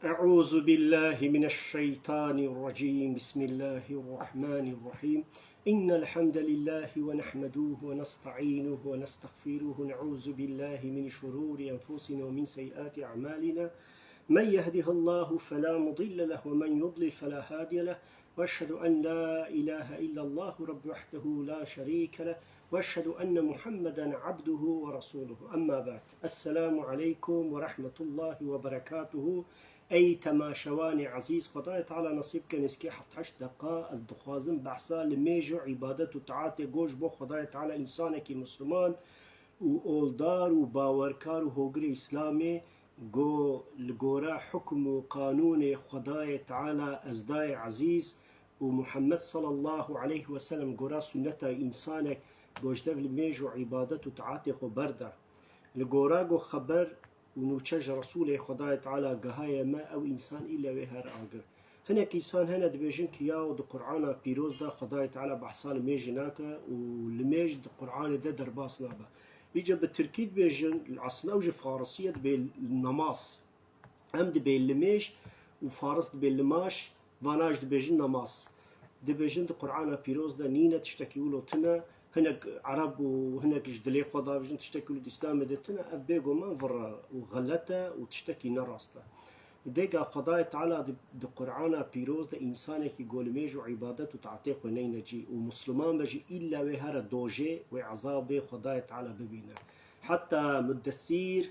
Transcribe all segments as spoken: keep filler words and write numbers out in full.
أعوذ بالله من الشيطان الرجيم. بسم الله الرحمن الرحيم. إن الحمد لله ونحمده ونستعينه ونستغفره ونعوذ بالله من شرور أنفسنا ومن سيئات أعمالنا. من يهده الله فلا مضل له ومن يضلل فلا هادي له. وأشهد أن لا إله إلا الله رب وحده لا شريك له. وأشهد أن محمدا عبده ورسوله. أما بعد. السلام عليكم ورحمة الله وبركاته. Ey temaşevanê ezîz, Xwedayê Teala nesîb ke nêzîkî heft heşt deqa ez dixwazim behsa limêj û îbadet û taatê go ji bo Xwedayê Teala, însanekî misliman û oldar û bawerkar û hogirê Îslamê, go li gore hukm û qanûnê Xwedayê Teala, ez dayê ezîz û Muhammed sallallahu aleyhi ve sellem gora sunneta însanek go ji dev limêj û îbadet û taatê xwe berda. Li gora go xeber û nûçe ji Resûlê Xwedayê Teala gehaye me, ew însan île wê her agir. Hinek însan hene dibêjin ki yaw di Qur'ana pîroz de Xwedayê Teala behsa limêjê nake û limêj di Qur'anê de derbas nabe. Îca bi tirkî dibêjin, aslında ew ji farisî ye, dibê namaz. Em dibê limêj û faris dibê limaj, vana jî dibêjin namaz. Dibêjin di Qur'ana pîroz de nîne, tiştekî wilo tune. Hinek Ereb û hinek ji dilê xwe davêjin tiştekî wilo di Îslamê de tune. Ev bêguman vir e û xelet e û tiştekî ne rast e. Dêga Xwedayê Teala di, di Qur'ana pîroz de însanekî go limêj û îbadet û taatê xwe neyne cî û misliman be jî îlle wê here dojê, wê ezabê Xwedayê Teala bibîne. Heta Muddessîr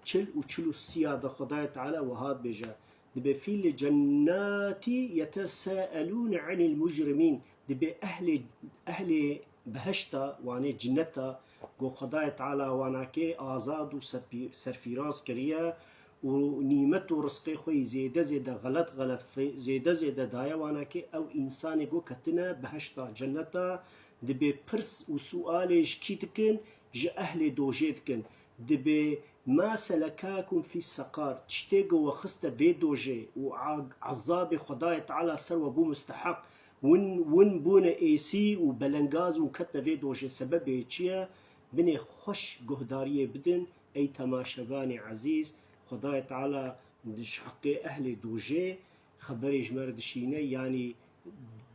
çil û çil û sîya de Xwedayê Teala wiha dibêje, dibê fî li cennatî yetesaelûne anîl mucrimîn, dibê ehlê, ehlê behişta, wanê cinneta, go Xwedayê Teala wanakê azad û serpî-, serfîraz kiriye û nîmet û rizqê xwe yî zêde zêde, xelet xelet fe-, zêde zêde daye wanakê, ew însanê go ketine behişta, cenneta, dibê pirs û sualê ji kî dikin? Ji ehlê dojê dikin. Dibê ma selekakum fî seqar, tiştê go we xiste vê dojê û a-, ezabê Xwedayê Teala ser we bû musteheq, win, win bûne êsî û belengaz û ketine vê dojê, sebebê çi ye? Binê xweş guhdariyê bidin, ey temaşevanê ezîz, Xwedayê Teala ji heqê ehlê dojê xeberê ji me re dişîne, yanî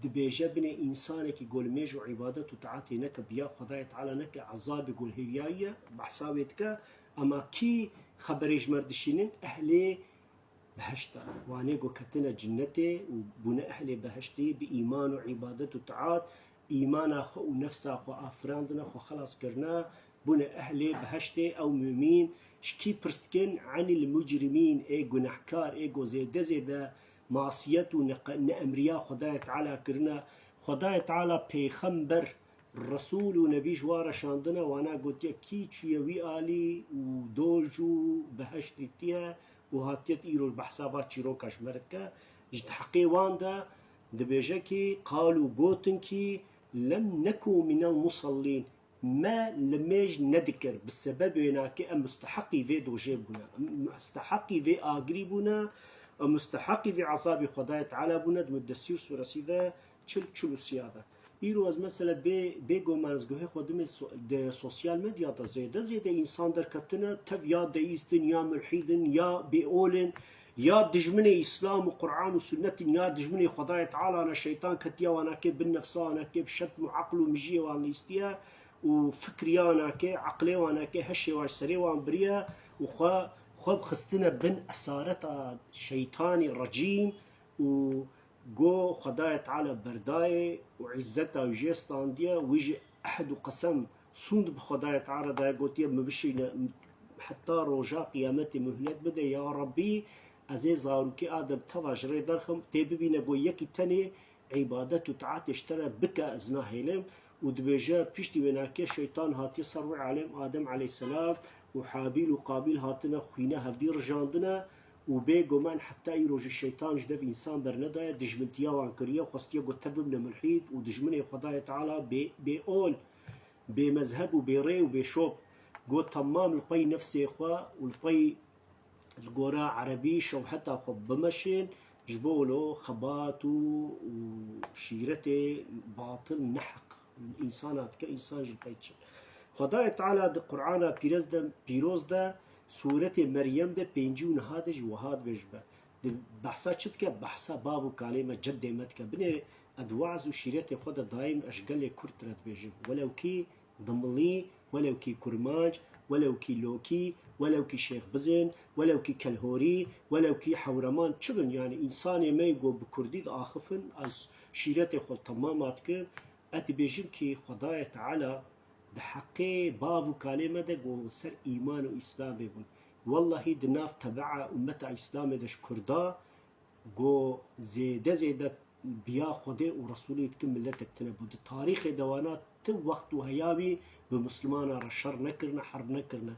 dibêje binê însanekî go limêj û îbadet û taatê neke, bi ya Xwedayê Teala neke, ezabê go li hêviya wî ye, behsa wê dike. Ema kî xeberê ji me re dişînin? Ehlê behişt e. Wanê go ketine cinnetê û bûne ehlê behiştî, bi îman û îbadet û taat, îmana xwe û nefsa xwe afirandine, xwe xelas kirine, bûne ehlê behiştê, ew mumîn. Ji kî pirs dikin? Anîl mucrimîn, ê gunehkar, ê go zêde zêde masiyet û neqe-, neemriya Xwedayê Teala kirine. Xwedayê Teala pêxember, resûl û nebî ji wan re şandine, wana gotiye, kî çûye wî alî û doj û behişt dîtiye û hatiye, îro behsa va çîroka ji me re dike. Ji heqê wan de dibêje ki, qalû, gotin ki, lem neku minel musallîn, me limêj nedikir, bi sebebê wênakê em musteheqî vê dojê bûne, em musteheqî vê agirî bûne, em musteheqî vê ezabê Xwedayê Teala bûne, di Muddessîr sûresî de çil, çil û sîya de. Îro ez mesela bê, bê goman ez guhê xwe dimê so-, di sosyal medya de zêde zêde însan derketine, tev ya deîst in, ya mulhîd in, ya bêol in, ya dijminê Îslam û Qur'an û sunnet in, ya dijminê Xwedayê Teala ne, şeytan ketiye wanakê bin nefsa wanakê, bi şetm û eql û mijiyê wan lîstiye û fikriya wanakê, eqlê wanakê, heşê wan ji serê wan biriye û xwe, xwe xistine bin esareta şeytanî recîm û go Xwedayê Teala berdayê û îzzeta wî jê standiye, wî jî ehd û qesem sûnd bi Xwedayê Teala daye, gotiye, min bişîne heta roja qiyametê muhlet bide, ya Rebbî, ez ê zarokê Adem teva ji rê derxim, tê bibîne go yekî tenê îbadet û taetê ji te re bike, ez nahêlim. Û dibêje, piştî wênakê şeytan hatiye ser rûyê alem, Adem aleyhisselam û Habîl û Qabîl hatine xwîne hevdî rijandine û bêguman heta îro jî şeytan ji dev însan bernedaye, dijmintiya wan kiriye, xwestiye got, tev bibine mulhîd û dijminê Xwedayê Teala, bê, bêol, bêmezheb û bêrê û bêşop. Got, temam li pey nefsê xwe û li pey li gora erebî şewheta xwe bimeşin, ji bo wilo xebat û, û şîretê batil, neheq însana dike, însan jî pey diçin. Xwedayê Teala di Qur'ana pîrez de, pîroz de, sûretê Meryem de pêncî û niha de jî wiha dibêje be, Di behsa çi dike? Behsa bav û kalê me, ceddê me dike. Binê ez di we'z û şîretê xwe de daîm ez ji gelê Kurd re dibêjim. Welew kî Dimilî, welew kî Kurmanc, welew kî Lokî, welew kî Şêx Bizên, welew kî Kelhorî, welew kî Hewreman çi bin, yanî însanê me yê ku bi Kurdî diaxifin, ez şîretê xwe temama dikim. Ez dibêjim kî Xwedayê Teala di heqê bav û kalê me de ku ser îman û Îslamê bûn. Wellahî di nav tebea ummeta Îslamê de ji Kurda ku zêde zêde biya Xwedê û Resûlê dikin miletek tune bû. Di tarîxê de wana ti wext û heyawî bi Muslimana re şer nekirine, herb nekirine.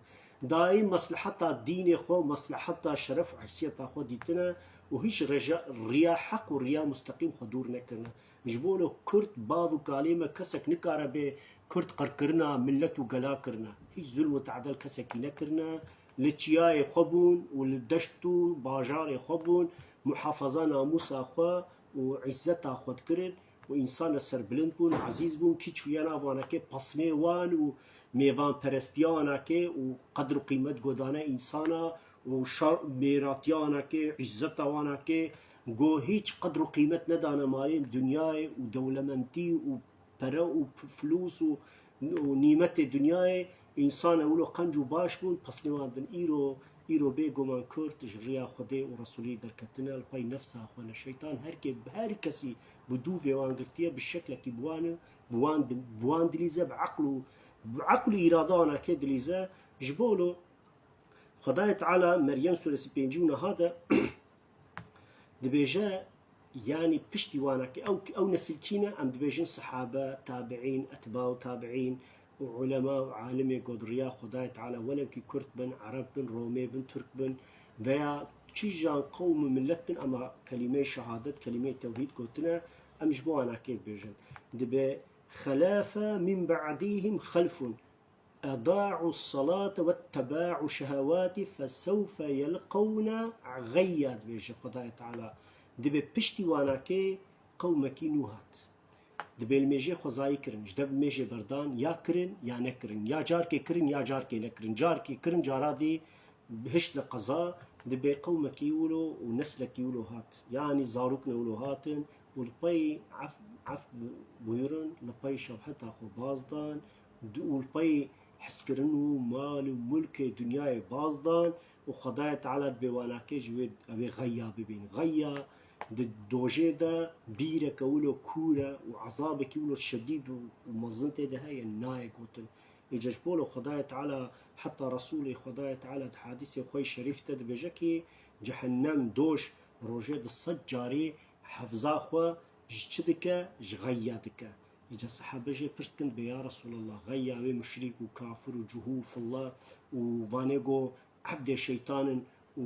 Daîm mesleheta dînê xwe, mesleheta şeref û heysiyeta xwe dîtine û hîç reja, riya heq û riya musteqîm xwe dûr nekirine. Ji bo lo Kurd bav û kalê me kesek nikare bê Kurd qirkirina millet û gela kirine. Hîç zulm û tadel kesekî nekirine. Li çiyayê xwe bûn û li deşt û bajarê xwe bûn, muhafaza namûsa xwe û îzzeta xwe dikirin û însan li serbilind bûn, ezîz bûn, kî çûye nav wanakê pesnê wan û mêvanperestiya wanakê û qedr û qîmet godane însana û şar-, mêratiya wanakê, îzzeta wanakê, go hîç qedr û qîmet nedane malê dinyayê û dewlemendî û pere û p-, filûs û, û nîmetê dinyayê, însan e wilo qenc û baş bûn, pesnê wan din îro, îro bêguman Kurd ji riya Xwedê û Resûlî derketine, li pey nefsa xwe ne. Şeytan her kê, her kesî bi dûvê wan girtiye, bi şeklekî bi wan, bi wan di-, bi wan dilîze, bi eql û, bi eql û îrada wana kê dilîze. Ji bo lo Xwedayê Teala Meryem sûresî pêncî û neha de dibêje, yanî piştî wanakê ew, ew nesil kî ne? Em dibêjin sehabe, tabiîn, etbau tabiîn û ulema û alimê ku di riya Xwedayê Teala, welew kî Kurd bin, Ereb bin, Romê bin, Tirk bin veya kîjan qewm û millet bin, ema kelîmeyê şehadet, kelîmeyê tewhîd gotine, em ji bo wanakê dibêjin. Dibe, "Xelefe min ba'dihim xelfun." "Eda'u salate wetteba'u şehewati fesewfe yelqewne gayya", dibêje Xwedayê Teala. Dibe piştî wanakê qewmekî nû hat. Dibe li mêjê xwezayî kirin. Ji dev mêjê berdan ya kirin ya nekirin. Ya carkê kirin ya carkê nekirin. Carkê kirin, cara dî hiştine qeza, dibe qewmekî wilo û neslekî wilo hat. Yanî zarokne wilo hatin û li pey ef-, ef-, buyurun, li pey şewheta xwe baz dan, di-, û li pey hezkirin û mal û mulkê dinyayê baz dan û Xwedayê Teala dibê wanakê ji wê ew ê xeya bibîn. Xeya di dojê de bîreke wilo kûr e û ezabekî wilo şedîd û, û mezin tê de heye, nayê gotin. Îca ji bo lo Xwedayê Teala, heta Resûlê Xwedayê Teala di hadîsê xwe yê şerîf de dibêje ki cehennem, doj, rojê di sed carî hefza xwe ji çi dike? Ji xeya dike. Îca sehabe jê pirs dikin, dibê, "Ya Resûlallah, xeya wê muşrîk û kafir û cihû û filla û vanê go evdê şeytan in û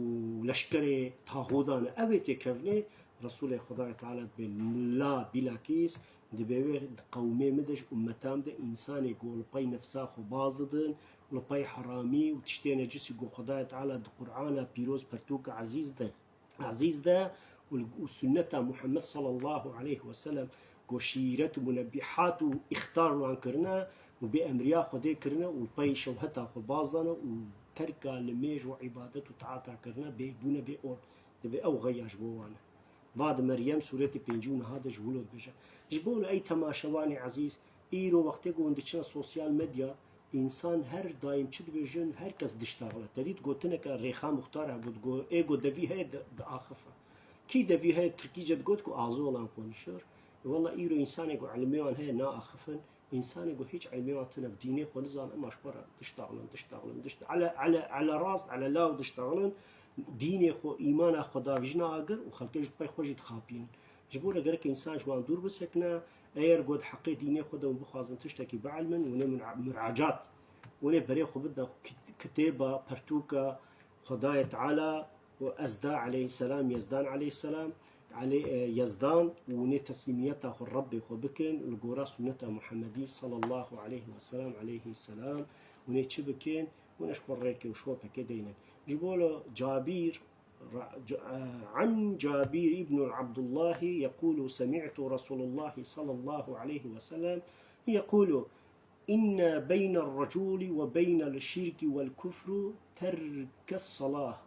leşkerê taxûdan e, ev ê têkevnê?" Resûlê Xwedayê Teala dibê, "La, bîlakîs, dibê wê di qewmê min de, ji ummeta min de însanê ku li pey nefsa xwe baz didin, li pey heramî û tiştê necisî ku Xwedayê Teala di Qur'ana pîroz, pertûka ezîz de, ezîz de û, û sunneta Muhammed sallallahu aleyhi ve sellem ku şîret û munebbîhat û îxtar wan kirine û bê emriya Xwedê kirine û pey şewheta xwe baz dane û terka limêj û îbadet û taata kirine, bê, bûne bê ol." Dibê ew xeya ji bo wan e. Va di Meryem sûretê pêncî û neha de ji wilo dibêje. Ji bo ey temaşevanê ezîz, îro wextê ku hûn diçine sosyal medya, însan her daîm çi dibêjin, her kes diştaxile. Te dît gotineke Rêxa Muxtar hebû, digo, "Ê ku devî heye di-, diaxife." Kî devî heye, tirkîce digot ku "Azolan konuşur." Wela îro însanê ku ilmê wan heye naaxifin. Însanê ku hîç ilmê wan tune, bi dînê xwe nizan, ema ji xwe re diştaxlin, diştaxlin, dişt-, ele, ele, ele rast, ele law diştaxlin, dînê xwe, îmana xwe davîjine agir û xelkê ji pey xwe jî dixapînin. Ji bo re gerek însan ji wan dûr bisekine, eger got heqê dînê xwe de hûn bixwazin tiştekî bielmin, hûn ê mura-, muracat, hûn ê berê xwe bidin kit-, kitêba, pertûka Xwedayê Teala, û Ezda aleyhisselam, Yezdan aleyhisselam, aley-, e, Yezdan, û hûn ê teslîmiyeta xwe Rebbê xwe bikin, li gora sunneta Muhammedî sallallahu aleyhi ve sellem, aleyhisselam, hûn ê çi bikin? Hûn ê ji xwe rêkê û şopekê deynin. Ji bo lo Cabîr, ra-, c-, e, an Cabîr ibn Abdullahi yekulu semi'tu Resulullahi sallallahu aleyhi ve sellem yekulu, "Inne beynel recûli ve beynel şirki vel kufru terkes salah."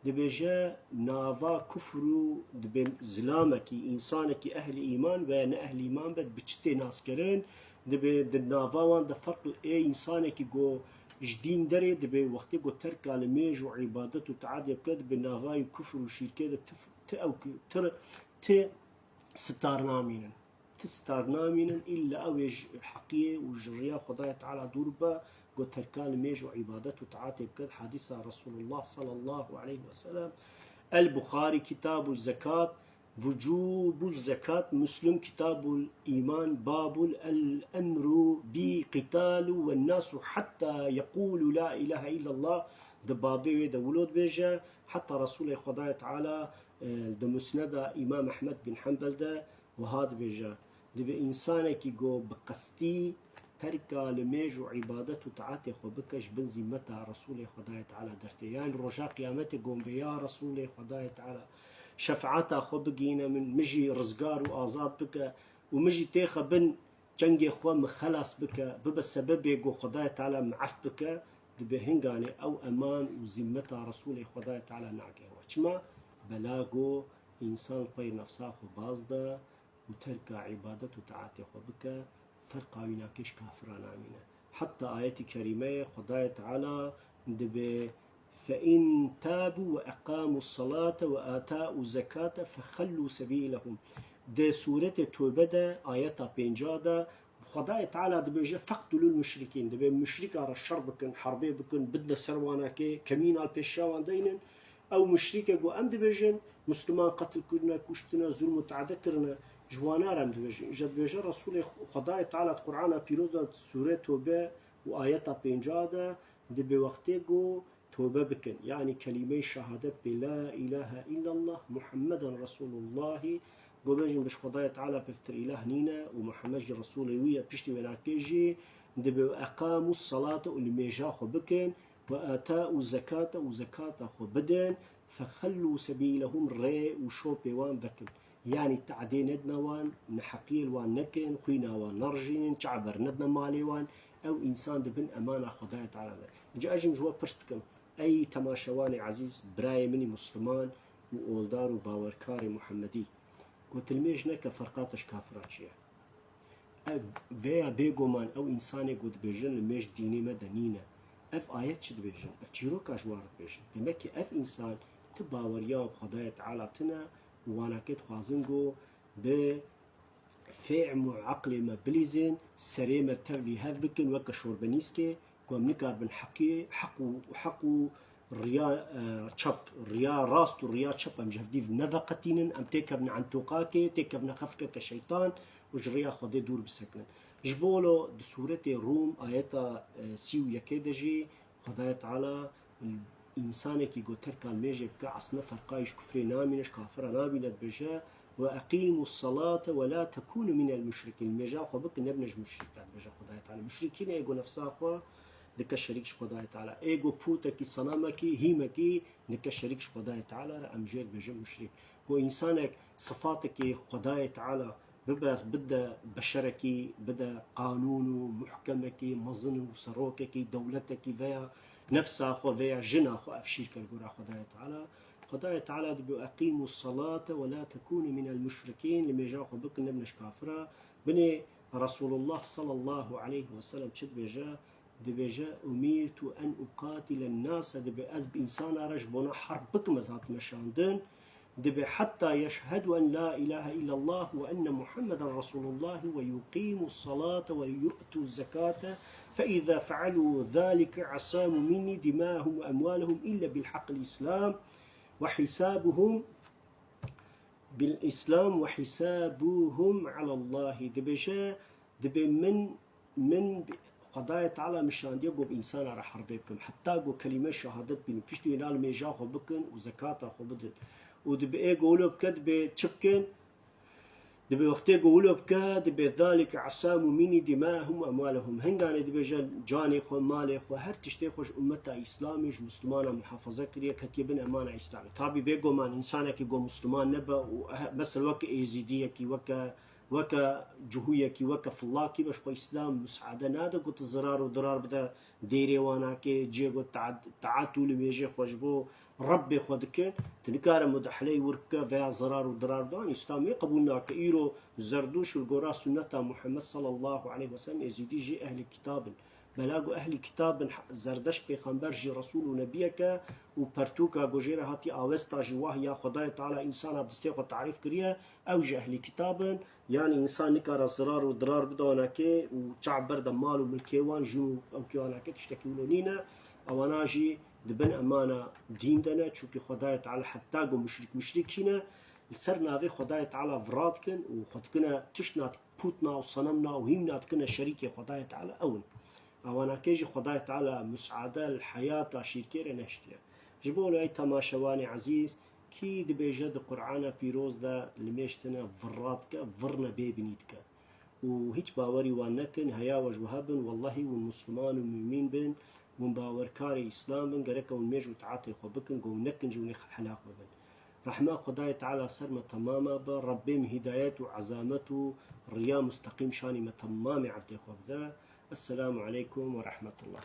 Dibêje nava kufr û dibê zilamekî, însanekî ehlî îman veya ne ehlî îman be, bi çi tê naskirin? Dibê di nava wan de ferq ê însanekî go ji dîn derê, dibê wextê go terka limêj û îbadet û taatê bike, dibê navayî kufr û şîrkê de ti, ti ew ki, ti, ti sitar namînin. Ti sitar namînin, îlla ew ê ji heqiyê û ji riya Xwedayê Teala dûr be, go terka limêj û îbadet û taatê bike. Hadîsa Resulullah sallallahu aleyhi ve sellem. El Buxarî, Kitabul Zekat, Vucubu Zekat, Muslim, Kitabul İman, Babul El Emru bi Qitalu ve Nasu hatta yekulu la ilahe illallah, di babê wê de wilo dibêje, heta Resulê Xwedayê Teala, e, di Musneda Îmam Ehmed bin Hanbel de wiha dibêje, dibê însanekî go bi qestî terka limêj û îbadet û taatê xwe bike, ji bin zîmeta Resulê Xwedayê Teala dertê. Yanî roja qiyametê gom bê, ya Resulê Xwedayê Teala, şefaeta xwe bigihîne min, min jî rizgar û azad bike û min jî têxe bin çengê xwe, min xelas bike, bibe sebebê go Xwedayê Teala min ef bike, dibê hinganê ew eman û zîmeta Resulê Xwedayê Teala nake we. Çima? Bela go însan xwe yê nefsa xwe baz de û terka îbadet û taatê xwe bike, ferqa wî nake, ji kafiran amîne. Heta ayetî kerîmeyê Xwedayê Teala dibê, "Fe in tabu ve eqamu salate ve atau zekate fexellu sebilehum." Di sûretê Tobe de, ayeta pênca de, Xwedayê Teala dibêje, "Feqtulul muşrikîn." Dibê muşrika re şer bikin, herbê bikin, bidne ser wanakê, kemîna li pêşiya wan deynin. Ew muşrîke ku em dibêjin, Misliman qetil kirine, kuştine, zulm û teade kirine, ji wana re em dibêjin. Îja dibêje Resûlê Xwedayê Teala di Qur'ana Pîroz de, sûrê Tobe û ayeta pênca de, dibê wextê ku tobe bikin, yanî kelîmeyê şehadet bê, La ilahe illallah Muhammeden Resûlullahî, ku bêjin bi ji Xwedayê Teala pevtir îlah nîne û Muhammed jî Resûlê wî ye, piştî wênakê jî dibê, Eqamu salate, û nimêja xwe bikin, Ve atau zekate, û zekata xwe bidin, fexellu sebîlehum, rê û şopê wan vekin. Yanî teadê nedine wan, neheqiyê li wan nekin, xwîna wan nerijînin, çav bernedine malê wan, ew însan di bin emana Xwedayê Teala de. Îca ez jî ji we pirs dikim, ey temaşevanê ezîz, birayê min î Misliman û oldar û bawerkarê Muhemmedî, ku tu limêj neke ferqa te ji kafira çi ye. Ev, veya bêguman ew însanê ku dibêjin limêj dînê me de nîne. Ev ayet çi dibêjin? Ev çîroka ji wan re dibêjin. Demek ki ev însan ti baweriya bi Xwedayê Teala tine û wanakê dixwazin ku bi fêhm û eqlê me bilîzin, serê me tevlî hev bikin weke şorbenîskê, ku em nikarbin heqî, heq û, heq û riya, e, çep, riya rast û riya çep em ji hevdî neveqetînin, em têkevne entoqakê, têkevne xefkeke şeytan û ji riya Xwedê dûr bisekinin. Ji bo wilo di sûretê Rûm ayeta, e, sî û yekê de jî Xwedayê Teala însanekî ku terka limêjê bike, esne ferqayî ji kufrê namîne, ji kafira namîne, dibêje, "Ve eqîmu salate ve la tekûnû minel muşrikîn." Limêja xwe bikin, nebine ji muşrîkan, dibêje Xwedayê Teala. Muşrikî ne ê ku nefsa xwe dike şerîk ji Xwedayê Teala. Ê ku pûtekî, senamekî, hîmekî dike şerîk ji Xwedayê Teala re, em jê dibêjin muşrîk. Ku însanek sifatekî Xwedayê Teala bibe, bide beşerekî, bide qanûn û muhkemekî mezin û serokekî, dewletekî veya nefsa xwe veya jina xwe ev şîrke li gora Xwedayê Teala. Xwedayê Teala dibê, "Eqîmu salate ve la tekûnû minel muşrikîn", limêja xwe bikin, nebine ji kafira. Binê Resulullah sallallahu aleyhi ve sellem çi dibêje? Dibêje, "Umirtu en uqatilen nase", dibê ez bi însana re ji bona herb bikim, ez hatime şandin. Dibê, "Hetta yeşhedu en la ilahe illallah ve enne Muhammeden Resulullah ve yuqimu salate ve yu'tu zekate, fe iza fealu zalike asamu minni dimahum ve emwalehum illa bil haqqil islam ve hisabuhum bil islam ve hisabuhum alallahi." Dibêje, dibê min, min Xwedayê Teala min şandiye ku bi însana re herbê bikim. Heta ku kelîme şehadet bînin, piştî wê na limêja xwe bikin û zekata xwe bidin. Û dibê ê ku wilo bike, dibê çi bikin? Dibê wextê ku wilo bike, dibê, "Zalike asamu minni dimahum ve emwalehum." Hinganê dibêje, canê xwe, malê xwe, her tiştê xwe ji ummeta Îslamê, ji Mislimana muhafaza kiriye, ketiye bin emana Îslamê. Tabî bêguman însanekî ku Misliman nebe û, eh, mesela weke Êzîdiyekî, weke weke cihûyekî, weke filakî be, ji xwe Îslam musade nade ku tu zirar û dirar bide dêrê wan nake, cihê ku taat-, taat û limêjê xwe ji bo Rebbê xwe dikin, tu nikare mudahleyê wir bike veya zirar û dirar bide. Îslam wê qebûl nake. Îro Zerdûş li gora sunneta Muhammed sallallahu aleyhi ve sellem, Êzîdî jî ehlî kitab in. Bela ku ehlî kitab in, Zerdeşt pêxember jî resûl û nebiyek e û pertûka ku jê re hatî Awesta jî wahya Xwedayê Teala însana bi destê xwe tarîf kiriye, ew jî ehlî kitab in. Yanî însan nikare zirar û dirar bide wan nake û çav berde mal û milkê wan, jin û ewkê wan nake, tiştekî wilo nîne. Ewana jî di bin emana dîn de ne, çunkî Xwedayê Teala heta ku muşrik muşrik hîne, li ser navê Xwedayê Teala vira dikin û xwe dikine tiştna Pûtna û senemna û hîmna dikine şerîkê Xwedayê Teala, ew in. Ewanakê jî Xwedayê Teala musade li heyata şîrkê re nehiştiye. Ji bo lay temaşevanê ezîz, kî dibêje di Qur'ana pîroz de limêj tine virra dike, virne bê binî dike. Û hîç bawerî wan nekin, heya we ji we hebin, wellahî hûn Musliman û mumîn bin, hûn bawerkarê Îslam bin, gereke hûn mêj û taetê xwe bikin, ku hûn nekin jî hûn ê helak bibin. Rehma Xwedayê Teala ser me temama be, Rebbê min hîdayet û ezamet û riya musteqîm şanî me temamê evdê xwe bide. Esselamu aleykum ve rahmetullah.